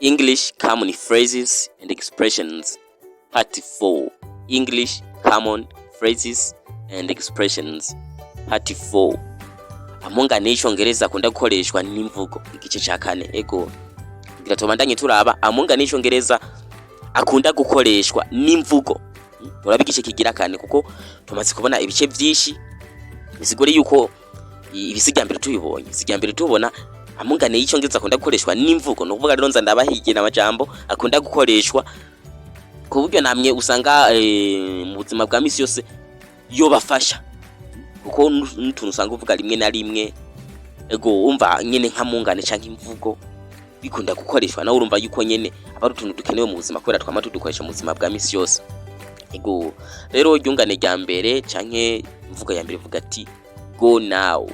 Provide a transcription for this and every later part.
English Common Phrases and Expressions Part 4. English Common Phrases and Expressions Part 4. Amungane y'icongereza akunda gukoreshwa n'imvugo, igice ca kane. Ego, kugira tubandanye turaba amungane y'icongereza akunda gukoreshwa n'imvugo, turaba igice kigira kane, kuko tumaze kubona ibice vyinshi. Bisigure yuko ibisi rya mbere tubibonye, isi rya mbere tubona amungane y'icongereza akunda gukoreshwa n'imvugo. Ni ukuvuga rero nza ndabahigira amajambo akunda gukoreshwa, ku buryo namwe usanga mu buzima bwa misi yose yobafasha, kuko n'utuntu usanga uvuga rimwe na rimwe. Ego, wumva nyene nka mungane canke imvugo bikunda gukoreshwa, nawe urumva yuko nyene aba ari utuntu dukenewe mu buzima, kubera twama tudukoresha mu buzima bwa misi yose. Ego rero, iryungane rya mbere canke imvugo ya mbere ivuga ati "Go now,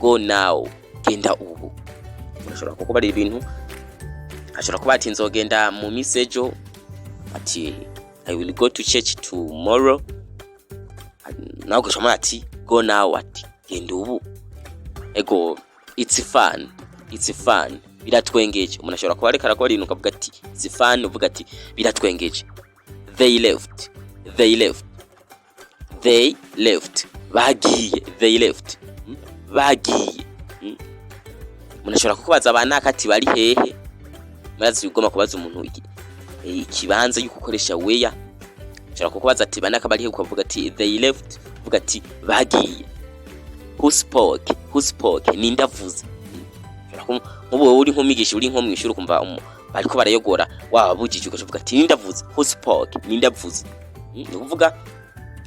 go now", genda ubu. Urashobora kukubarira ibintu, ashobora kuba ati "Nzogenda mu misi ejo", ati "I will go to church tomorrow", nawe ugashobora ati "Go now", ati "Genda ubu". Ego, "It's fun, it's fun", biratwengeje. Umuntu ashobora kuba ariko arakora ibintu, ukavuga ati "It's fun", uvuga ati "Biratwengeje". "They left, they left, they left", bagiye. "They left", bagiye. Umuntu ashobora kukubaza abanaka ati "Bari hehe?" Murazi ugomba kubaza umuntu ikibanza yuko ukoresha "where". Ashobora kukubaza ati "Banaka bari hehe?", ukavuga ati "They left", uvuga ati "Bagiye". "Who spoke? Who spoke?" Ninde avuze? Nk'ubu wowe uri nk'umwigisha, uri nko mw'ishuri, ukumva bariko barayogora, wababujije, ukavuga ati "Ninde avuze?" "Who spoke?" Ninde avuze? Ni ukuvuga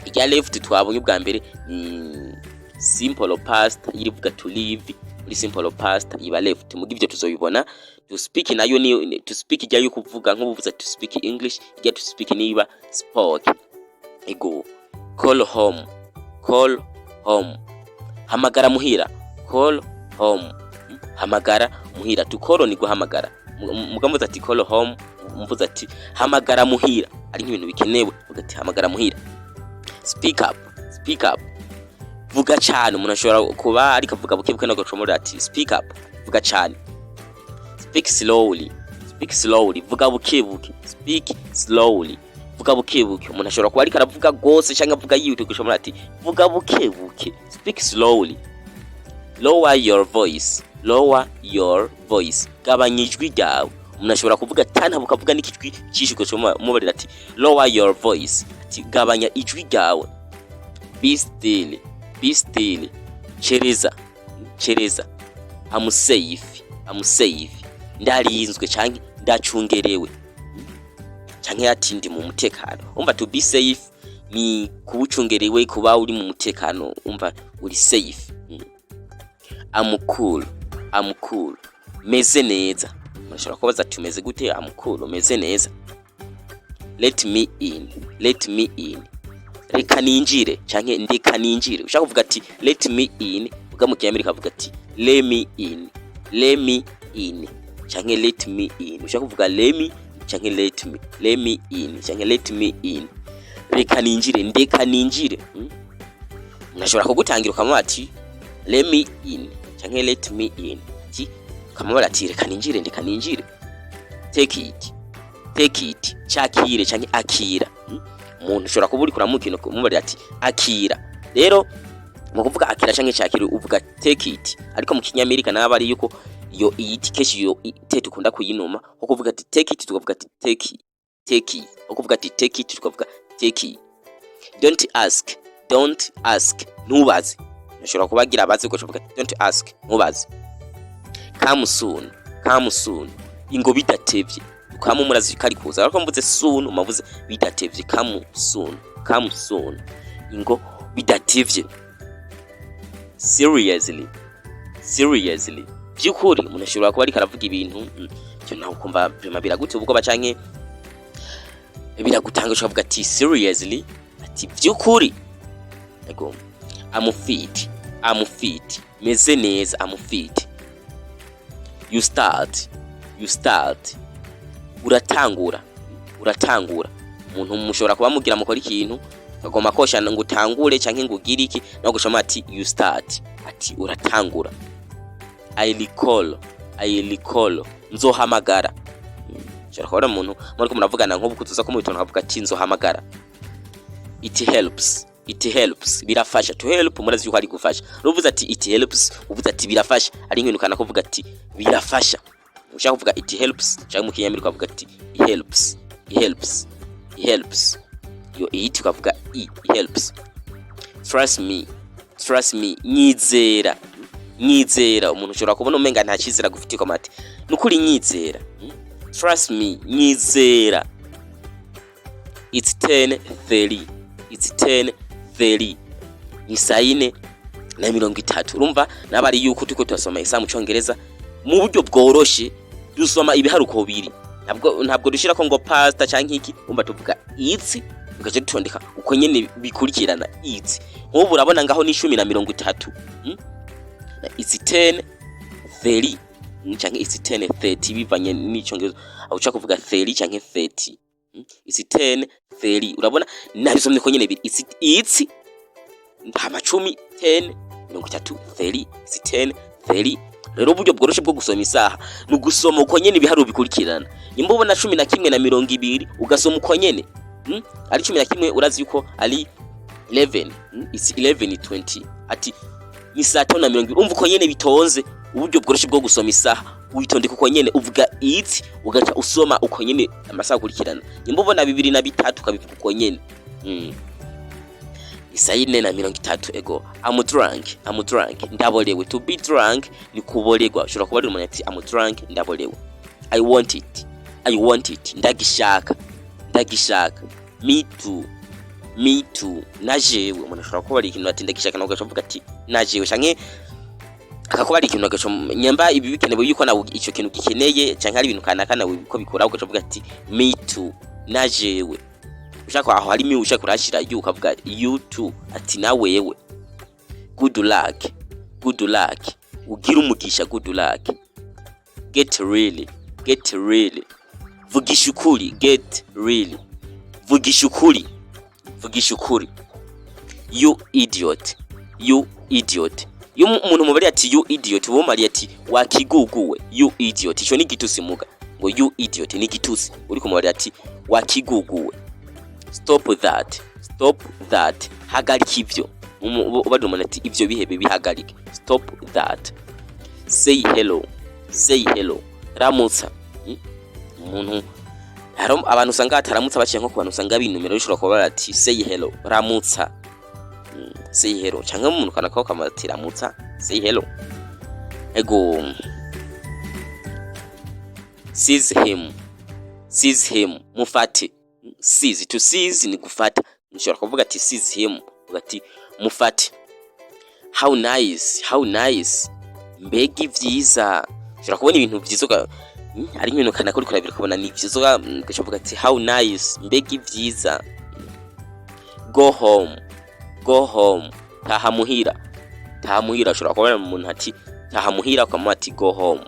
irya "left" twabonye ubwa mbere ni simple past, irivuga "to leave". Muri simple past iba "left", muga ivyo tuzobibona. "To speak" nayo ni "to speak", ijya yo kuvuga, nk'ubuvuze "to speak English", ijya "to speak" niba "spoke". Ego, "Call home, call home", hamagara muhira. "Call home", hamagara muhira. "To call" ni guhamagara. Muga mvuze ati "Call home", mvuze ati "Hamagara muhira", ari nk'ibintu bikenewe, uvuga ati "Hamagara muhira". "Speak up, speak up", vuga cyane. Umuntu ashobora kuba ariko avuga buke buke, nagacomora ati "Speak up", vuga cyane. "Speak slowly, speak slowly", vuga buke buke. "Speak slowly", vuga buke buke. Umuntu ashobora kuba ariko aravuga gose cyangwa avuga yihuta, ugacomora ati "Vuga buke buke", "Speak slowly". "Lower your voice, lower your voice", gabanya ijwi ryawe. Umuntu ashobora kuvuga tana bukavuga n'ikijwi cyinshi, ugacomora umubarira ati "Lower your voice", ati "Gabanya ijwi ryawe". "Be still, be still", cereza, cereza. "I'm safe, I'm safe", ndarinzwe canke ndacungerewe, canke ati ndi mu mutekano. Umva, "to be safe" ni kuba ucungerewe, kuba uri mu mutekano, umva uri safe. "I'm cool, I'm cool", meze neza. Urashobora kubaza ati "Umeze gute?" "I'm cool", meze neza. "Let me in, let me in", reka ninjire canke ndeka ninjire. Ushaka kuvuga ati "Let me in", uga mu Kinyamerika avuga ati "Let me in, let me in" canke "Let me in". Ushaka kuvuga "let me" canke "let me", "let me in" canke "let me in", reka ninjire, ndeka ninjire. Umuntu ashobora kugutangira, ukamuba ati "Let me in" canke "Let me in", ati ukamubara ati "Reka ninjire, ndeka ninjire". "Take it, take it", cakire canke akira. Umuntu ushobora kuba uriko uramukina, kumubarira ati "Akira". Rero mu kuvuga "akira" canke "cakira", uvuga "take it", ariko mu Kinyamerika nabo ari yuko iyo "it", kenshi iyo "t" dukunda kuyinuma. Nko kuvuga ati "Take it", tukavuga ati "Take it, take it". Nko kuvuga ati "Take it", tukavuga "Take it". "Don't ask, don't ask", ntubaze. Ushobora kubagira abaze, ugaca ati "Don't ask", ntubaze. "Come soon, come soon", ingo bidatevye. "Come" murazi kari kuza, ariko mvuze "soon" umavuze bidatevye. "Come soon, come soon", ingo bidatevye. "Seriously, seriously", by'ukuri. Umuntu ashobora kuba ariko aravuga ibintu ivyo nawe ukumva vraiment biragutse ubwoba canke biragutanga, ukavuga ati "Seriously", ati "By'ukuri". Ego, "I'm fit, I'm fit", meze neza, "I'm fit". "You start, you start", uratangura, uratangura. Umuntu mushobora kuba mugira mukora ikintu, akagomba kosha ngo utangure canke ngo ugire iki, nawe gushoma ati "You start", ati "Uratangura". "I recall, I recall", nzohamagara. Ushobora kubona umuntu muriko muravugana, nk'ubu kutuza ko mu bitongo akavuga ati nzohamagara. It helps, it helps, birafasha. To help murazi yuko ari gufasha. Uvuze ati it helps, uvuze ati birafasha, ari nk'ibintu kana kuvuga ati birafasha. Ushaka kuvuga it helps, cyangwa mu Kinyamerika ukavuga ati it helps, it helps, it helps. Iyo it ukavuga i, it helps. Trust me, trust me, nyizera, nyizera. Umuntu ushobora kubona umenga nta cyizere agufitiye, ukamati nukuri nyizera. Trust me, nyizera. It's 10:30, it's 10:30, ni saa 4:30. Urumva nabari yuko turiko turasoma isaha mu Congereza mu buryo bworoshe, dusoma ibiharuko biri, ntabwo dushirako ngo past canke iki. Umva, tuvuga it's, tugaca dutondeka uko nyene bikurikirana. It's, nk'ubu urabona ngaho ni 10:30, It's 10:30 canke it's 10:30, bivanye n'Icongereza aho ushaka kuvuga 30 canke 30. It's 10:30. Urabona nabisomye ko nyene biri it's amacumi, 10, 30, 30. It's 10:30. Rero uburyo bworoshe bwo gusoma isaha ni ugusoma uko nyene ibiharuro bikurikirana. Nimba ubona 11:20, ugasoma uko nyene, Ari 11, urazi yuko ari 11, It's 11:20, ati ni saa 5:20. Umva uko nyene bitonze. Uburyo bworoshe bwo gusoma isaha, witondeka uko nyene, uvuga it's, ugaca usoma uko nyene amasaha akurikirana. Nimba ubona bibiri na bitatu, ukabivuga uko nyene. Isaa 4:30. Ego. I'm drunk, I'm drunk, ndaborewe. To be drunk ni kuboregwa. Ushobora kuba ari umuntu ati I'm drunk, ndaborewe. I want it, I want it, ndagishaka, ndagishaka. Me too, me too, najewe. Umuntu ashobora kuba ari ikintu ati ndagishaka, nawe ugaca uvuga ati najewe, canke akakuba ari ikintu agaca nyamba ibi bikenewe yuko nawe ico kintu gikeneye, canke ari ibintu kanaka nawe ko bikora, ugaca uvuga ati me too, najewe. Ushaka aho hari me, ushaka urashira you, ukavuga you too, ati na wewe. Good luck, good luck, ugira umugisha, good luck. Get real, get real, vugisha ukuri. Get real, vugisha ukuri, vugisha ukuri. You idiot, you idiot. Iyo umuntu mubari ati you idiot, uwo mari ati wakiguguwe, you idiot. Ico ni igitusi muga ngo you idiot ni igitusi uri kumubari ati wakiguguwe. Stop that, stop that, hagarika ivyo. Ubarira umuntu ati ivyo bihebe, bihagarike, stop that. Say hello, say hello, ramutsa. Umuntu hari abantu usanga bataramutsa, baciye nko ku bantu usanga binumira, bishobora kuba bati say hello, ramutsa. Say hello, canke umuntu kanaka kamati ramutsa, say hello. Ego. Seize him, seize him, mufate. Seize, to seize ni gufata. Nshobora kuvuga ati seize him, uvuga ati mufate. How nice, how nice, mbega ivyiza. Ushobora kubona ibintu vyiza ari nk'ibintu kanaka uriko urabira ukabona ni vyiza, ugaca uvuga ati how nice, mbega ivyiza. Go home, go home, taha muhira, taha muhira. Ushobora kubona umuntu ati taha muhira, ukamuha ati go home.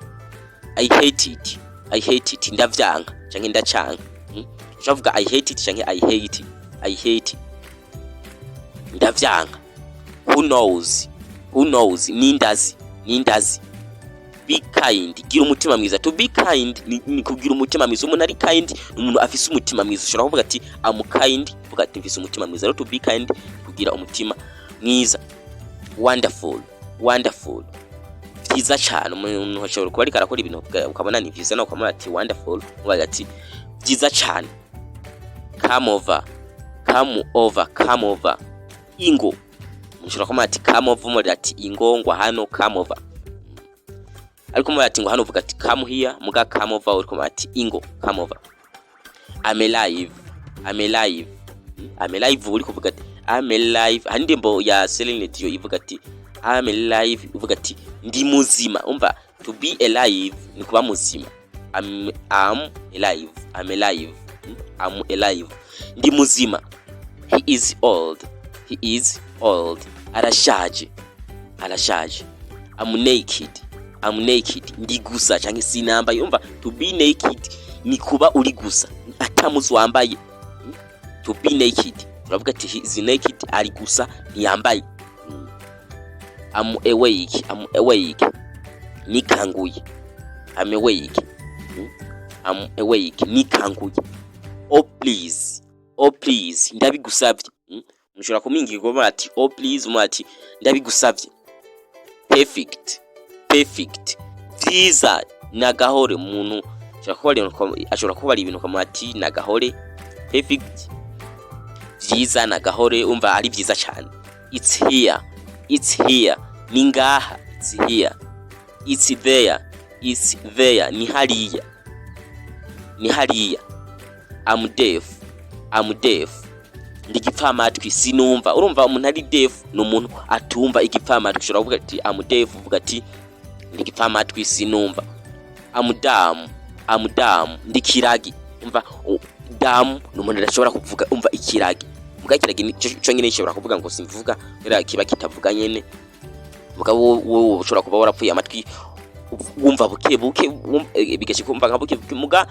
I hate it, I hate it, ndavyanka canke ndacanka. Ushobora kuvuga I hate it canke I hate it, I hate it, ndavyanka. Who knows, who knows, nindazi, nindazi. Be kind, gira umutima mwiza. To be kind ni kugira umutima mwiza. Umuntu ari kind ni umuntu afise umutima mwiza. Ushobora kuvuga ati I'm kind, uvuga ati mfise umutima mwiza. Rero to be kind ni kugira umutima mwiza. Wonderful, wonderful, vyiza cane. Umuntu ashobora kuba ariko arakora ibintu ukabona ni vyiza, nawe ukamubwira ati wonderful, uvuga ati vyiza cane. Come over, come over, come over, ingo. Ushobora kumubwira ati come over, umubwira ati ingo ngwa hano, come over. Ariko umubwira ati ngo hano, uvuga ati come here. Muga come over uriko umubwira ati ingo, come over. I'm alive, I'm alive, I'm alive. Uri kuvuga ati I'm alive. Hari indirimbo ya Celine Dion ivuga ati I'm alive, ivuga ati ndi muzima. Umva, to be alive ni kuba muzima. I'm alive, I'm alive, I'm alive, ndi muzima. He is old, he is old, arashaje, arashaje. I'm naked, I'm naked, ndi gusa canke sinambaye. Umva, to be naked ni kuba uri gusa atamuzi wambaye. To be naked, turavuga ati he is naked, ari gusa ntiyambaye. I'm awake, I'm awake, nikanguye, I'm awake. I'm awake, nikanguye. Oh please, oh please, ndabigusavye. Mushobora kumwinginga ati "Oh please", umwe ati "Ndabigusavye". Perfect, perfect, vyiza, nagahore. Umuntu ashobora kuba ari ibintu ukamuha ati "Nagahore". Perfect, vyiza, nagahore, umva ari vyiza cyane. It's here, it's here, ni ngaha. It's here. It's there, it's there, ni hariya, ni hariya. I'm deaf, I'm deaf, ndi igipfamatwi, sinumva. Urumva umuntu ari deaf ni umuntu atumva, igipfamatwi. Ushobora kuvuga ati "I'm deaf", uvuga ati "Ndi igipfamatwi, sinumva". I'm dumb, I'm dumb, ndi kiragi. Umva dumb ni umuntu adashobora kuvuga. Umva ikiragi, muga ikiragi co nyene gishobora kuvuga ngo "Simvuga", kubera kiba kitavuga nyene. Mugabo wowe ushobora kuba warapfuye amatwi, wumva buke buke, bigashika kumva nka buke buke. Muga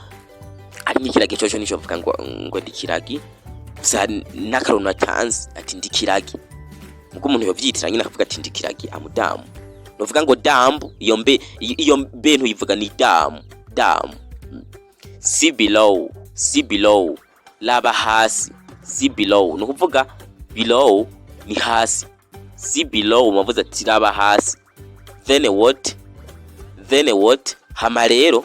ari nk'ikiragi coco nico bavuga ngo ndi kiragi. Gusa n'akarorero natanze ati "Ndi kiragi", mugo umuntu yovyitira nyine akavuga ati "Ndi kiragi", I'm dumb. Novuga ngo dumb, iyo mbe, iyo mbe ntuyivuga, ni dumb, dumb. See below, see below, laba hasi. See below ni ukuvuga below ni hasi. See below mavuze ati "Raba hasi". Then what? Then what? Hama rero,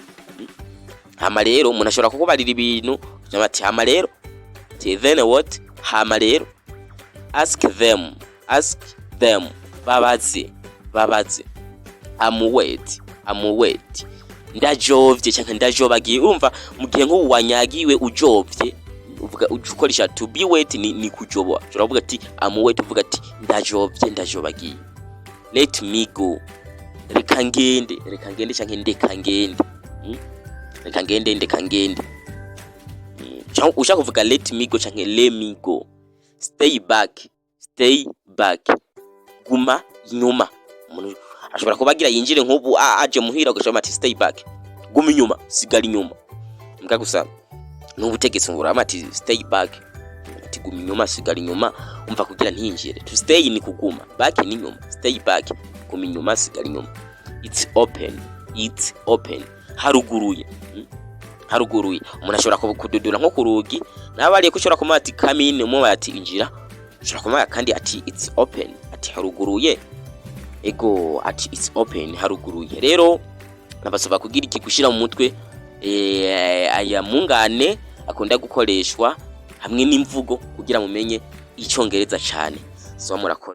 hama rero, umuntu ashobora kukubarira ibintu cyangwa ati "Hama rero", ati "Then what?", hama rero. Ask them, ask them, babaze, babaze. I'm wet, I'm wet, ndajovye canke ndajobagiye. Urumva mu gihe nk'ubu wanyagiwe, ujovye, uvuga ukoresha to be wet, ni kujoba. Ushobora kuvuga ati "I'm wet", uvuga ati "Ndajovye, ndajobagiye". Let me go, reka ngende, reka ngende canke ndeka ngende. Reka ngende, ndeka ngende. Canke ushaka kuvuga "Let me go" canke "Let me go". Stay back, stay back, guma inyuma. Umuntu ashobora kuba agira yinjire nk'ubu aje muhira, ugashobora ati "Stay back", guma inyuma, sigara inyuma. Mbwa gusa n'ubutegetsi ngo urama ati "Stay back", ati "Guma inyuma, sigara inyuma". Umva kugira ntiyinjire. To stay ni kuguma, back ni inyuma. Stay back, guma inyuma, sigara inyuma. It's open, it's open, haruguruye. Haruguruye. Umuntu ashobora kududura nko ku rugi, nawe ariye ko ushobora kumuha ati "Come in", umubaye ati "Injira". Ushobora kumuha kandi ati "It's open", ati "Haruguruye". Ego, ati "It's open", haruguruye. Rero nabasaba kugira iki? Gushira mu mutwe aya mungane akunda gukoreshwa hamwe n'imvugo kugira mumenye Icongereza cane. So murakoze.